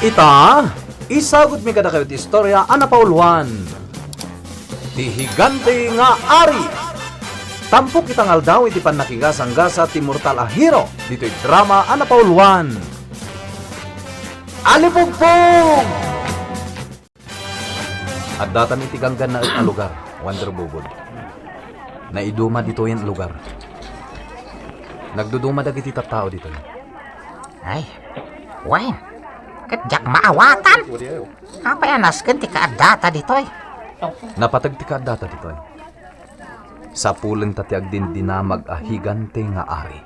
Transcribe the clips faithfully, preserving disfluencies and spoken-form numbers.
Ita, isagutmi kadakayo ti istorya a napauluan, ti Higante nga Ari. Tampok ita nga aldaw iti pannakigasanggasat ti mortal a hero ditoy drama a napauluan, Alipugpog! Addatami iti ganggannaet a lugar, Wonder Bubod. Naiduma ditoyen a lugar. Nagduduma dagiti tattao ditoy. Ay, wen, ket diak maawatan. Apay a nasken ti kaaddata ditoy? Napateg ti kaaddata ditoy. Sapulenta ti agdindinamag a higante nga ari.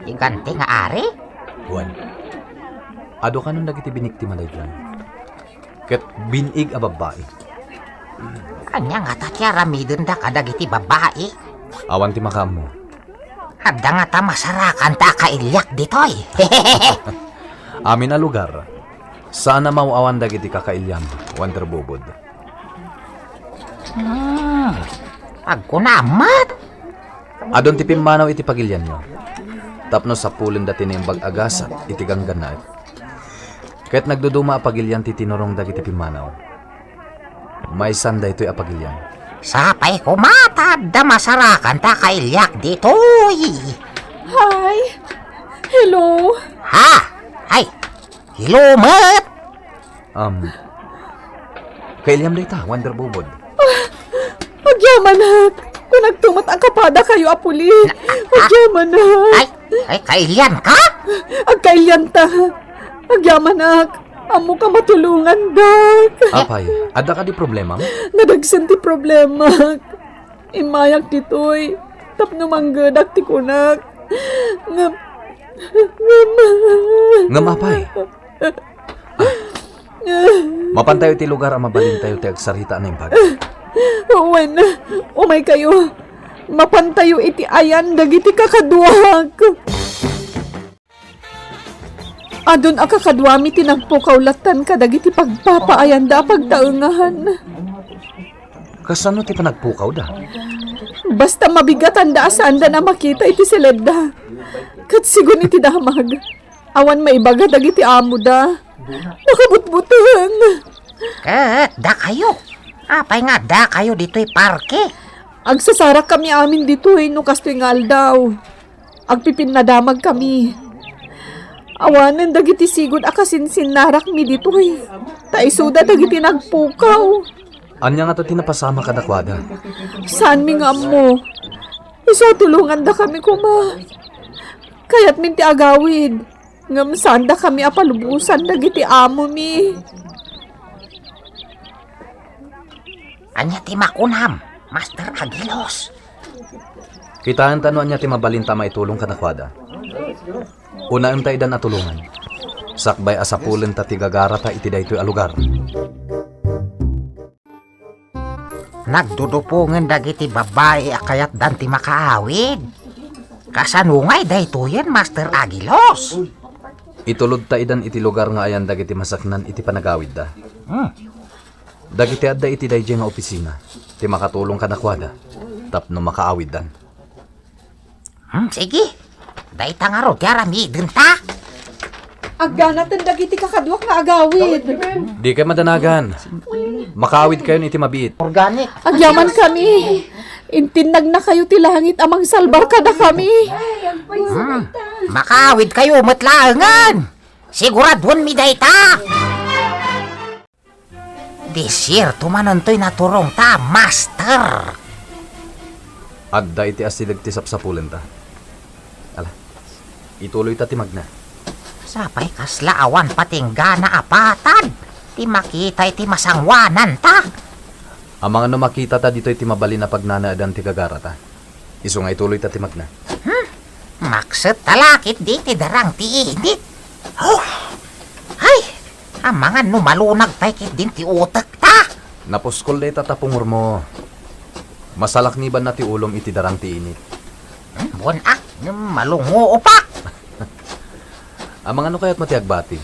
Higante nga ari? Wen, adu kanon dagiti biniktima daytoy. Ket bin-ig a babbai. Ania ngata ti aramidenda kadagiti babbai? Awan ti makaammo. Adda ngata masarakanta a kailiak ditoy? Amin a lugar, saan a maw-awan dagiti kakailiam, Wonder Bubod. Hmm, agkunam met. Adun ti pimmanaw iti pagilianyo. Tapno sapulenda ti naimbag a gasat iti ganggannaet. Ket nagduduma a pagilian ti tinurong dagiti pimmanaw. Maysan daytoy a pagilian. Sapay koma ta adda masarakanta a kailiak ditoy. Hi! Hello! Ha? Ay, hello met! Um, kailiam dayta, Wonder Bubod. Agyamanak! Kunagto met a kapadakayo a pulit. Agyamanak! Ay, ay, kailianka? Agkailianta. Agyamanak. Ammoka matulongandak. Apay, adda kadi problemam? Nadagsen ti problemak. Immayak ditoy tapno manggedak ti kunak. Ngem, ngem, Ngem apay? Mapantayo iti lugar a mabalintayo ti agsarita a naimbag. Wen, umaykayo. Mapantayo iti ayan dagiti kakaduak. Adun a kakaduami ti nagpukaw lattan kadagiti pagpapaayanda a pagtaengan. Kasano ti panagpukawda? Basta mabigatanda a saandan a makita iti seledda. Ket sigun iti damag, awan maibaga dagiti amoda. Nakabutbuteng. Ket dakayo, apay nga addakayo ditoy parke? Agsasarakkami amin ditoy no kastoy nga aldaw. Agpipinnadamagkami. Awanen dagiti sigud a kasinsinnarakmi ditoy, ta isuda dagiti nagpukaw. Ania ngata ti napasamak kadakuada? Saanmi nga ammo. Isu a tulongandakami koma. Kayatmin ti agawid, ngem saandakami a palubosan dagiti amomi. Ania ti makunam, Master Agilos? Kitaenta no ania ti mabalinta a maitulong kadakuada. Unaenta idan a tulongan. Sakbay a sapulenta ti gagarata iti daytoy a lugar. Nagdudupongen dagiti babbai a kayatdan ti makaawid. Kasano ngay daytoyen, Master Agilos? Itulodta idan iti lugar nga ayan dagiti masaknan iti panagawidda. Hmm. Dagiti adda iti daydiay nga opisina ti makatulong kadakuada tapno makaawiddan. Hmm, sige. Dayta ngarud ti aramidenta. Agganaten dagiti kakaduak nga agawid. Dikay madanagan. Makaawidkayon iti mabiit. Organic. Agyamankami. Intinnagnakayo ti langit a mangsalbar kadakami. Hmm, makaawidkayo met laengen. Siguraduenmi dayta. Desierto manentoy naturongta, Master. Adda iti asideg ti sapsapulenta. Ala, ituloyta ti magna. Sapay kasla awan patinggana a patad ti makita iti masangoananta. Amangan no makitata ditoy ti mabalin a pagnanaedan ti gagarata. Isu nga ituloyta ti magna. Hmm? Makset ta la ketdi ti darang ti init. Oh! Ay! Amangan no malunag pay ketdin ti utekta. Napuskol dayta ta pungormo. Masalaknibanna ti ulom iti darang ti init. Hmm, buan ak, ngem malungoopak. Amangan no kayatmo ti agbati.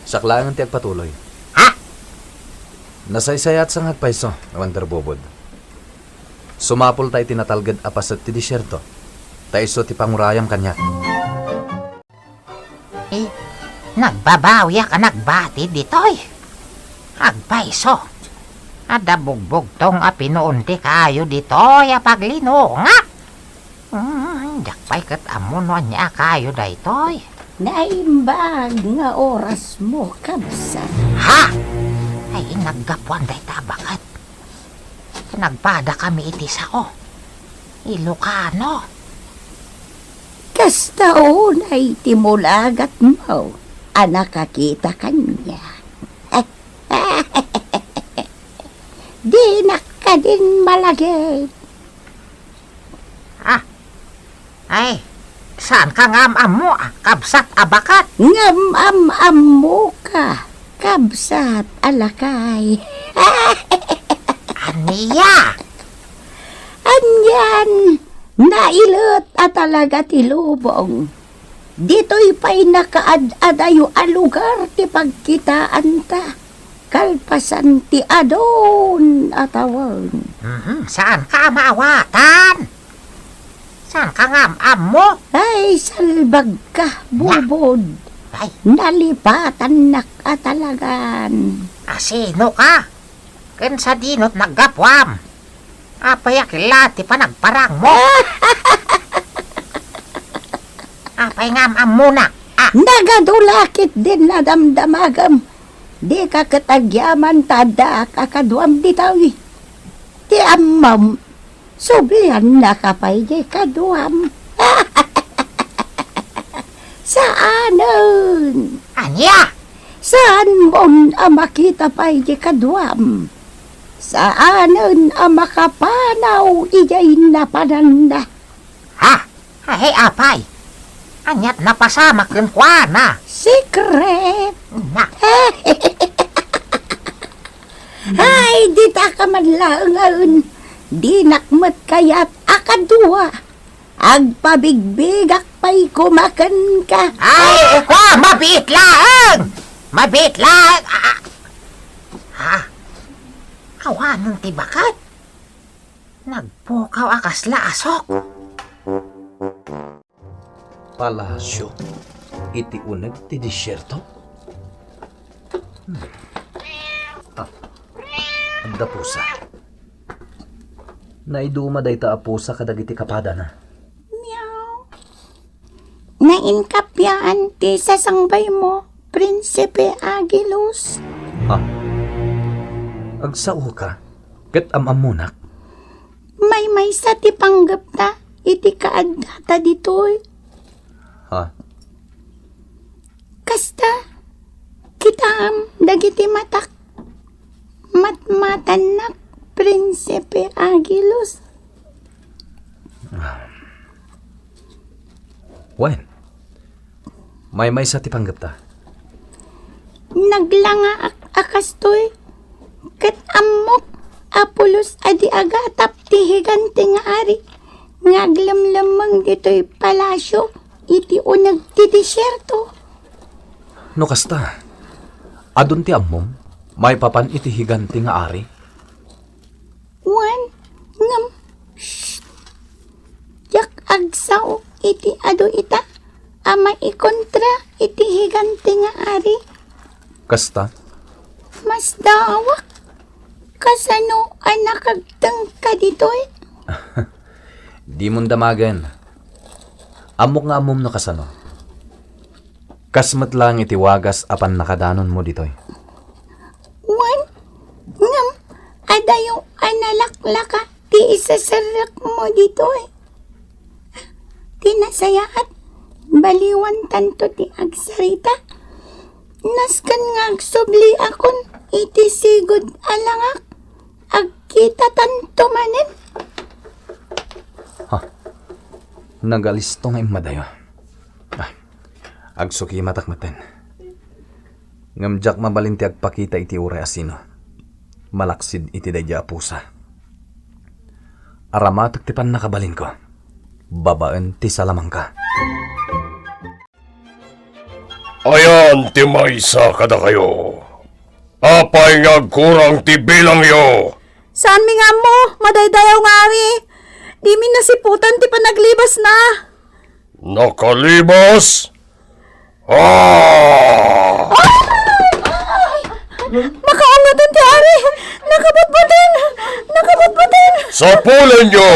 Siak laengen ti agpatuloy. Ha? Nasaysayaatsa nga agpayso, Wonder Bubod. Sumapulta iti natalged a paset ti desierto, ta isu ti pangurayam kaniak. Eh, Nagbabawiak a nagbati ditoy. Agpayso. Adda bugbugtong a pinuon ti kayo ditoy a paglinungak. Hmm, diak pay ket ammo no ania a kayo daytoy. Naimbag nga orasmo, kabsat. Ha? Ay, naggapuan dayta a baket. Nagpadakami iti sao. Ilocano. Kasta unay ti mulagatmo a nakakita kaniak. Dinak kadin malagip. Ah, ay, saanka nga am-ammo, ah, kabsat a baket? Ngem am-ammoka, kabsat a lakay. Ania? Anian, nailet a talaga ti lubong. Ditoy pay nakaad-adayo a lugar ti pagkitaanta, kalpasan ti adun a tawen. Mhm, saanka a maawatan? Saanka nga am-ammo? Ay, salbagka, bubod. Ay. Nalipatannak a talagan. Asino ka? Ken sadino ti naggapuam? Apay a killa ti panagparangmo? Apay nga am-ammona? Ah. Nagadu la ketdin a damdamagem. Dika ket agyaman ta addaak a kaduam ditoy. Ti ammom, subliannaka pay diay kaduam. Saanen. Ania? Saanmon a makita pay diay kaduam. Saanen a makapanaw idiay napananna. Ha? Ay, apay. Aniat napasamak kenkuana? Secret. Na. Ay, dita ka man laengen. Dinak met kayat a kadua. Agpabigbigak pay koma kenka. Ay, ikaw, mabiit laeng! Mabiit laeng! Ah, ah. Awanen ti baket. Nagpukaw a kasla asok. Palasio iti uneg ti desierto? Hmm. Ah, adda pusa. Naiduma dayta a pusa kadagiti kapadana. Meow. Nainkapyaan ti sasangbaymo, Prinsipe Agilus. Ha? Agsaoka? Ket am-ammonak? Maymaysa ti panggepta iti kaaddata ditoy. Ha? Kasta, kitaem dagiti matak. Matmatannak, Prinsipe Agilus. Wen, maymaysa ti panggepta. Naglangaak a kastoy, ket ammok a pulos a di agatap ti higante nga ari nga aglemlemmeng ditoy palasio iti uneg ti desierto. No kasta, adun ti ammom maipapan iti higante nga ari? Wen, ngem, shh, diak agsao iti adu ita a maikontra iti higante nga ari. Kasta? Masdaawak. Kasano a nakagtengka ditoy? Dimon damagen. Ammok nga ammom no kasano. Kas met laeng iti wagas a pannakadanonmo ditoy. Wen, ngem adayo a nalaklaka ti iseserrekmo ditoy. Ti nasayaat, baliwantanto ti agsarita. Nasken nga agsubliakon iti sigud a langak, agkitatanto manen. Ha? Nagalisto nga immadayo. Ah, agsukimatak metten. Ngem diak mabalin ti agpakita iti uray a sino. Malaksid iti daydiay a pusa. Aramatek ti pannakabalinko. Babaen ti salamangka. Ayan ti maysa kadakayo. Apay nga agkurang ti bilangyo? Saanmi nga ammo, madaydayaw nga ari. Dimi nasiputan ti panaglibasna. Nakalibas? Ah! Makaungaten ti ari! Nakabutbuten! Nakabutbuten! Sapulenyo!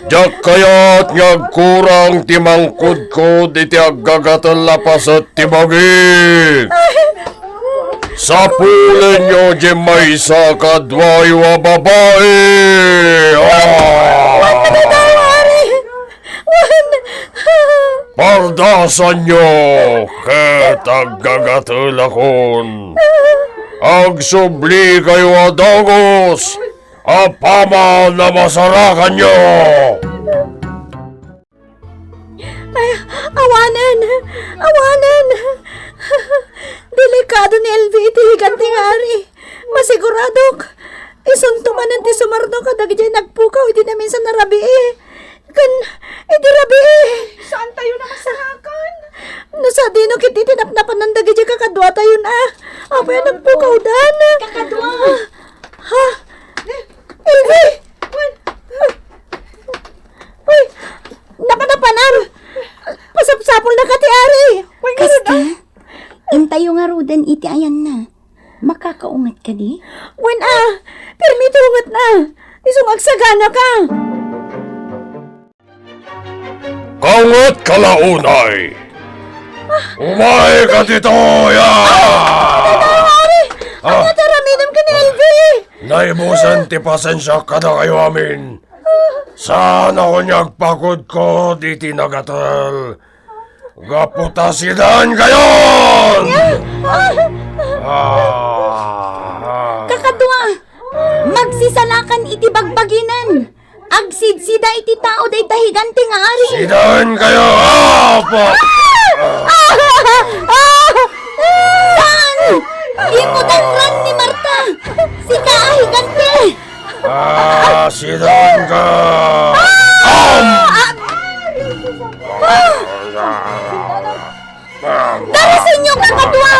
Diak kayat nga agkurang ti mangkudkod iti aggagatel a paset ti bagik! Sapulenyo diay maysa kaduayo a babai! Ah! Wen! Pardasanyo ket aggagatelakon. Agsubli kayo a dagus apaman a masarakanyo. Ay, awanen! Awanen! Delikado ni Elvi iti higante nga ari. Masiguradok, isunto manen ti sumardo kadagiti nagpukaw iti naminsan a rabii. Ken iti rabii. Saantayo a masarakan? No sadino ketdi ti napnapanan dagiti kakaduatayon a. Apay a nagpukawdan? Kakadua. Ha? Elvi! Uy! Napanapanam! Masapsapulna ka ti ari! Kasta, intayo ngaruden iti ayanna. Makakaunget kadi? Wen a, permi ti ungetna. Isu nga agsagana ka. Kaunget ka la unay. Umay ka ditoy! Ah! Ari! Ah! Ania ti aramidem ken ni Elvi? Naibusen ti pasensiak kadakayo amin. Saanakon nga agpakudkod iti nagatel. Gapu ta sidaen kayon! Ah! Kakadua, magsisalakan iti bagbaginen. Agsidsida iti tao dayta higante nga ari. Sidaen kayo! Apo! Saan? Dimo dagran ni Marta. Sika a higante. Ah, sidaen ka! Am! Darasenyo, kakadua!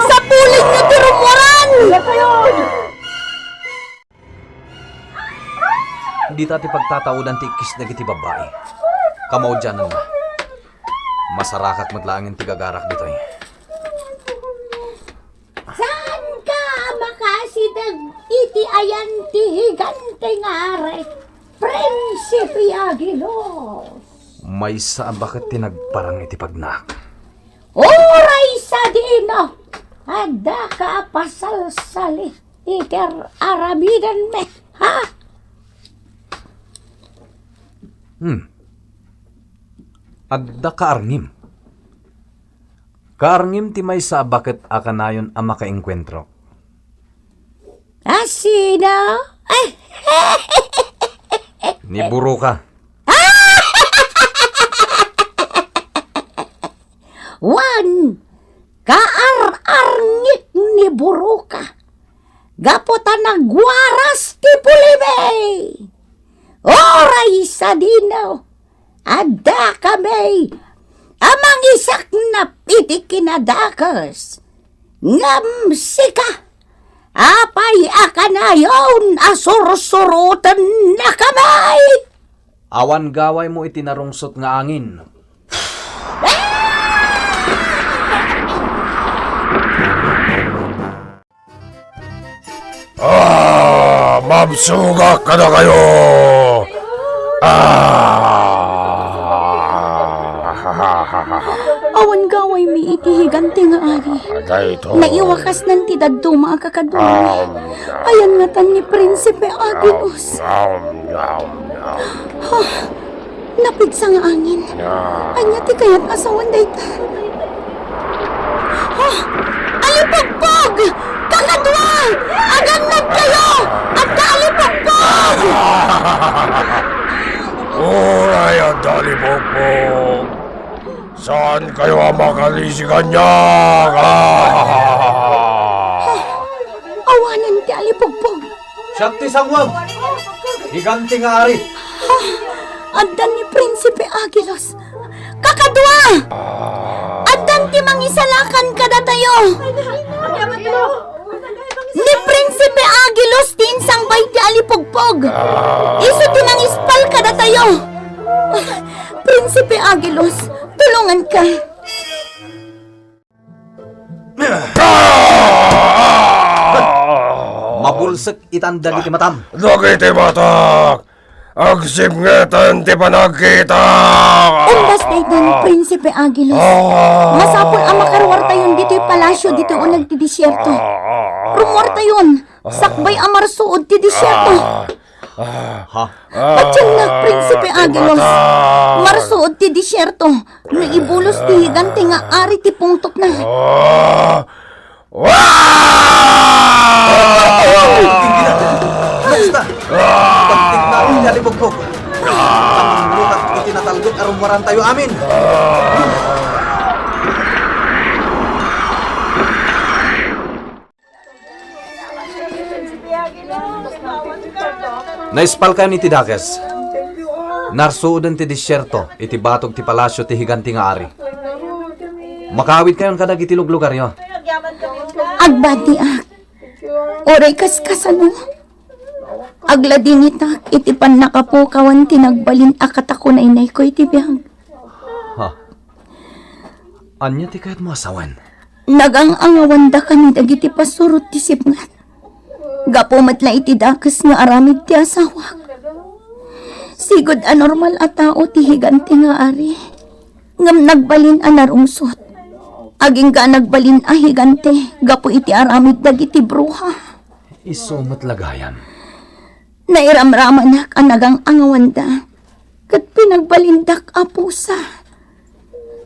Sapulenyo ti rummuaran! Dita ti pagtataudan ti ikkis dagiti babbai. Kamaudiananna. Masarakak met laengen ti gagarak ditoy. Saanka a makasideg iti ayan ti higante nga ari, Prinsipe Aguilos? Maysa a baket ti nagparang iti pagnaak. Uray sadino, addaka a pasalsali iti ar-, aramidenmi, ha? Hmm. Adda kaarngim. Kaarngim ti maysa a baket a kanayon a makaenkuentro. A sino? Ni Buruka. Wen, kaar-arngik ni Buruka. Gapu ta nagwaras ti pulimi. Uray sadino, addakami a mangisaknap iti kinadakes. Ngem sika, apay a kanayon a sursurotennakami? Awan gawaymo iti narungsot nga angin. Ah, mabsogak kadakayo! Ah! Awan gawaymi iti higante nga ari. Daytoy. Naiwakasnan ti dadduma a kakadua. Am, Ayan ngatan ni Prinsipe Aguilos. Am, am, am, am. Ah, napigsa nga angin. Ah. Ania ti kayat a sawen dayta? Ah, alipugpog! Kakadua! Agannad kayo! Adda alipugpog! Uray adda alipugpog! Saan kayo a makalisi kaniak? Ah! Awanen ti alipugpog. Siak ti sanguag. Higante nga ari. Ah, addan ni Prinsipe Aguilos. Kakadua! Addan ti mangisalakan kadatayo. Ni Prinsipe Aguilos ti insangbay ti alipugpog. Isu ti mangispal kadatayo. Prinsipe Aguilos, tulonganka. Mabulsek itan dagiti matam. Dagiti matak! Agsipngeten ti panagkita! Undas daytoy, Prinsipe Aguilos. Ah! Masapul a makaruartayon ditoy palasyo ditoy uneg ti desierto. Rumuartayon, sakbay a marsuod ti desierto. Ah! Ha? Patiennak, Prinsipe Aguilos. Marsuod ti desierto. No ibulos ti higante nga ari ti pungtotna. Ah! Basta! Pagtignaw ti alibugbog. Panglukat iti natalged a rumuarantayo amin. Naispalkayon iti dakes. Narsuoden ti desierto iti batog ti palasio ti higante nga ari. Makaawidkayon kadagiti luglugaryo. Agbatiak. Uray kaskasano, agladingitak iti pannakapukawan ti nagbalin a katakunaynayko iti biag. Ha? Ania ti kayatmo a sawen? Nagang-angawandakami dagiti pasurot ti sipnget. Gapu met la iti dakes nga aramid ti asawak. Sigud a normal a tao ti higante nga ari. Ngem nagbalin a narungsot. Agingga a nagbalin a higante gapu iti aramid dagiti bruha. Isu met la gayam. Nairamramanak a nagang-angawanda ket pinagbalindak a pusa.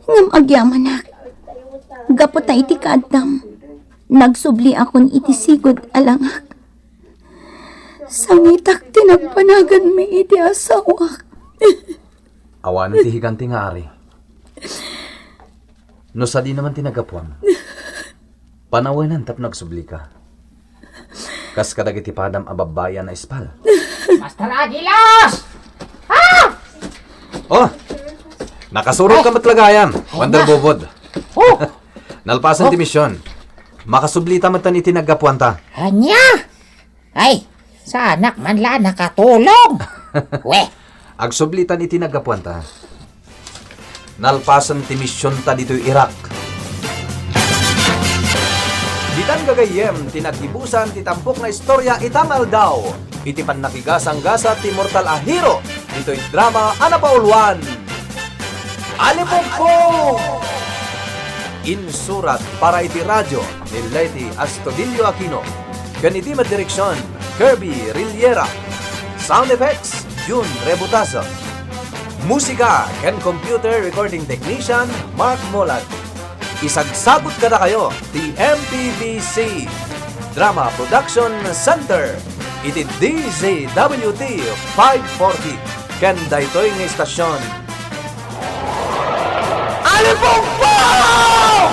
Ngem agyamanak, gapu ta iti kaaddam, nagsubliakon iti sigud a langak. Sangitak ti nagpanaganmi iti asawak. Awanen ti higante nga ari. No sadino man ti naggapuam, panawenan tapno agsublika. Kas kadagiti padam a babbai a naispal. Master Aguilos! Ah! Oh! Nakasurot ka met la gayam, Wonder Bubod. Oh! Nalpasen ti mision. Makasublita met iti naggapuanta. Ania? Ay, saanak man la nakatulong. Weh. Agsublitan iti naggapuanta. Nalpasen ti misionta ditoy Iraq. Ditan gagayyem ti naggibusan ti tampok nga istorya ita nga aldaw iti pannakigasanggasat ti mortal a hero ditoy drama a napauluan. Alipugpog! Insurat para iti radio ni Leti Astudillo Aquino, ken iti madireksion, Kirby Rillera. Sound effects, Jun Rebutazo. Musika ken computer recording technician, Mark Molag. Isagsagut kadakayo ti M P B C Drama Production Center iti D Z W T five forty ken daytoy nga istasyon. Alipugpog!